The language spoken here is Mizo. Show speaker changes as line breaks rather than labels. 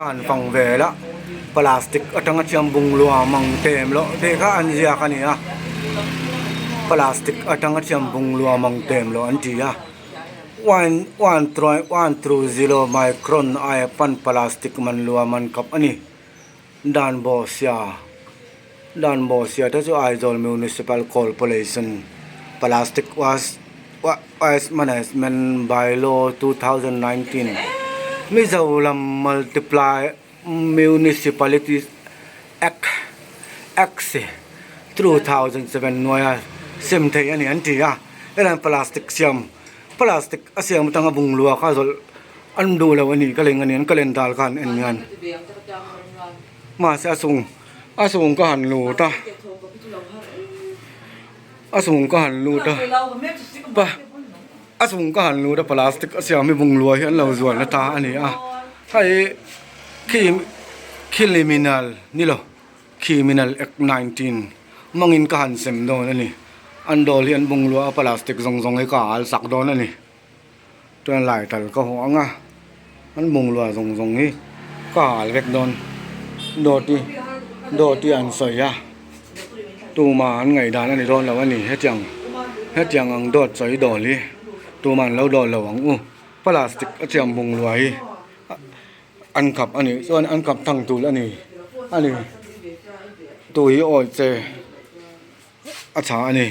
An fang vel a, plastic atanga thiam bunglua mang tem loh tih kha an ziak a ni a, plastic atanga thiam bunglua mang tem loh an ti a, one one try one two zero micron aia pan plastic man lua man kap a ni, dan bawhsia dan bawhsia te chu Aizawl Municipal Corporation plastic waste waste management bylaw 2019 Mizoram multiply municipalities act act 2007 hnuaia sem thei a ni an ti a helai plastic siam plastic a siam atanga bunglua kha zawlh an duh lo a ni ka leng a ni an calendar kha an en hian mahse a chung a chung ka han lut a. A chung ka han lut a pa a chung ka han lut a plastic a siam hi bunglua hi an lo zual na ta a ni a hei khi criminal ni lo criminal act 19 mangin ka han sem dawn a ni an dawl hi an bunglua a plastic zawng zawng hi ka al sak dawn a ni chuan lai tal ka haw ang a an bunglua zawng zawng hi ka hal vek dawn dawt hi dawt hi an sawi a tuma an ngaihdan a ni dawn lo a ni hetiang hetiang ang dawt sawi dawl hi tuma an lo dawl lo ang u plastic a chiang bunglua hi an khap a nih chuan an khap thang tul a ni a ni tui hi awi che a tha a ni.